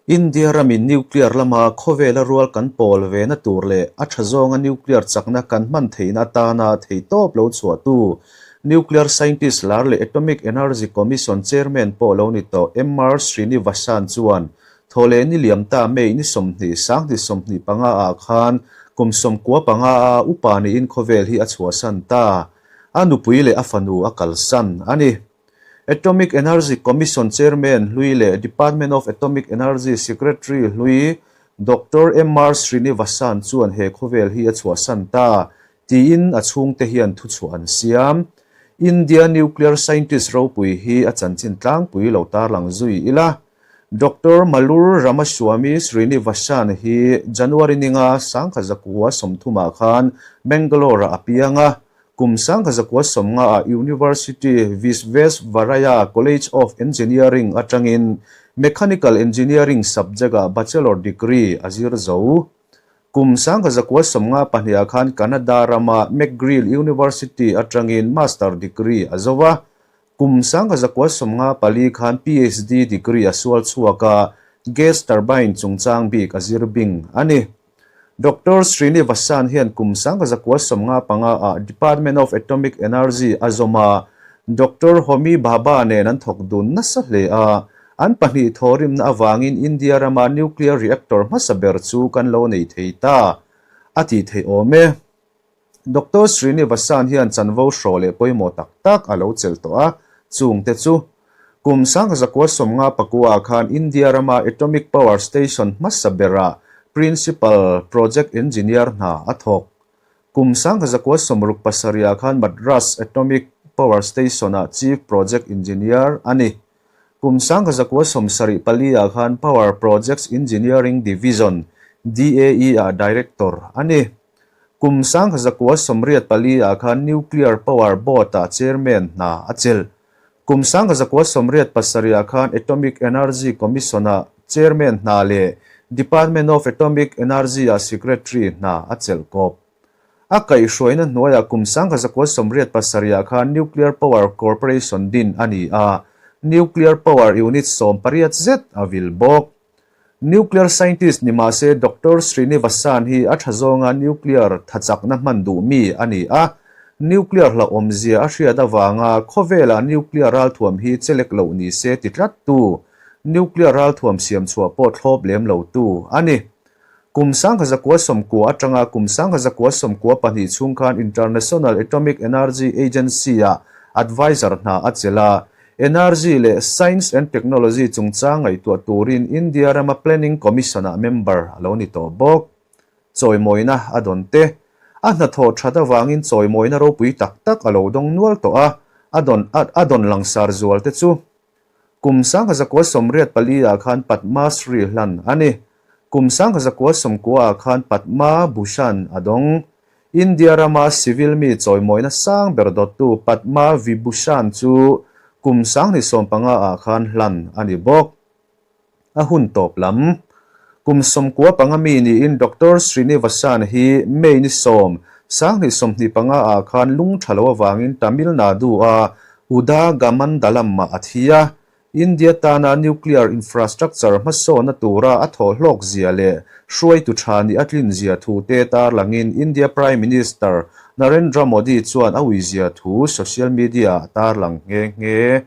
India ramin nuclear lama khawvela rual kan pawl ve na tur leh a tha zawnga nuclear chakna kan hman theihna atana theihtawp lo chhuahtu nuclear scientist lar leh Atomic Energy Commission chairman pawh lo ni tawh MR Srinivasan chuan Thawhleh ni liam ta May ni 20 2025 ah khan kum 95 a upa niin khawvel hi a chhuahsan ta. A nupui leh a fanu a kalsan a ni. Atomic Energy Commission Chairman hlui leh Department of Atomic Energy Secretary hlui Doctor MR Srinivasan chuan he khawvel hi a chhuahsan ta tiin a chhungte hian thuchhuah an siam. India nuclear scientist ropui hi a chanchin tlangpui lo tarlang zui ila. Doctor Malur Ramaswamy Srinivasan hi January ninga 1930 ah khan Bangalore-ah a piang a, Kum 1950 ah University Visvesvaraya College of Engineering atangin Mechanical Engineering subject ah Bachelor degree a zir zo. Kum 1952 ah khan Canada rama McGill University atangin Master degree a zo a. Kum 1954 khan PhD degree a sual chhuak a, Gas Turbine chungchang bik a zir bing a ni. Doctor Srinivasan hian kum 1955 ah Department of Atomic Energy a zawm a, Doctor Homi Bhabha nen an thawk dun nasa hle a, an pahnih thawrimna avangin India rama nuclear reactor hmasa ber chu kan lo nei thei ta a tih theih awm e. Doctor Srinivasan hian chanvo hrawh leh pawimawh tak tak a lo chelh tawh a, chungte chu kum 1959 ah khan India rama Atomic Power Station hmasa berah Principal Project Engineer hna a thawk. Kum 1967 ah khan Madras Atomic Power Station-ah Chief Project Engineer a ni. Kum 1974 ah khan Power Projects Engineering Division, DAE-ah Director a ni. Kum 1984 ah khan Nuclear Power Board-ah Chairman hna a chelh. Kum 1987 ah khan Atomic Energy Commission-ah Chairman hna leh Department of Atomic Energy-ah Secretary hna a chelh kawp. A kaihhruaina hnuaiah kum 1987 ah khan Nuclear Power Corporation din a ni a, Nuclear Power Unit 18 zet a vil bawk. Nuclear scientist ni mah se Doctor Srinivasan hi a tha zawnga nuclear thachakna hman duh mi a ni a, nuclear hlauhawmzia a hriat avanga khawvela nuclear ralthuam hi chelek loh ni se ti tlattu, nuclear ralthuam siam chhuah pawh thlawp lem lotu a ni. Kum 1990 atanga kum 1992 chhung khan International Atomic Energy Agency-ah adviser hna a chelh a, Energy leh Science and Technology chungchang ngaihtuah turin India rama Planning Commission-ah member a lo ni tawh bawk. Chawimawina a dawn te. A hnathawh that avangin chawimawina ropui tak tak a lo dawng nual tawh a, a dawn a dawn langsar zual te chu kum 1984 ah khan Padma Shri hlan a ni. Kum 1990 ah khan Padma Bhushan a dawng. India rama civil mi chawimawina sang ber dawttu Padma Vibhushan chu kum 2015 ah khan hlan a ni bawk. A hun tawp lam. Kum 95 mi niin Doctor Srinivasan hi May ni 10, 2025 ah khan lung tha lo avangin Tamil Nadu-a Udhagamandalam ah a thi a. India tana nuclear infrastructure hmasawnna tura a thawh hlawk zia leh hruaitu tha nih a tlin zia thu te tarlangin India Prime Minister Narendra Modi chuan a ui zia thu social media-ah a tarlang nghe nghe.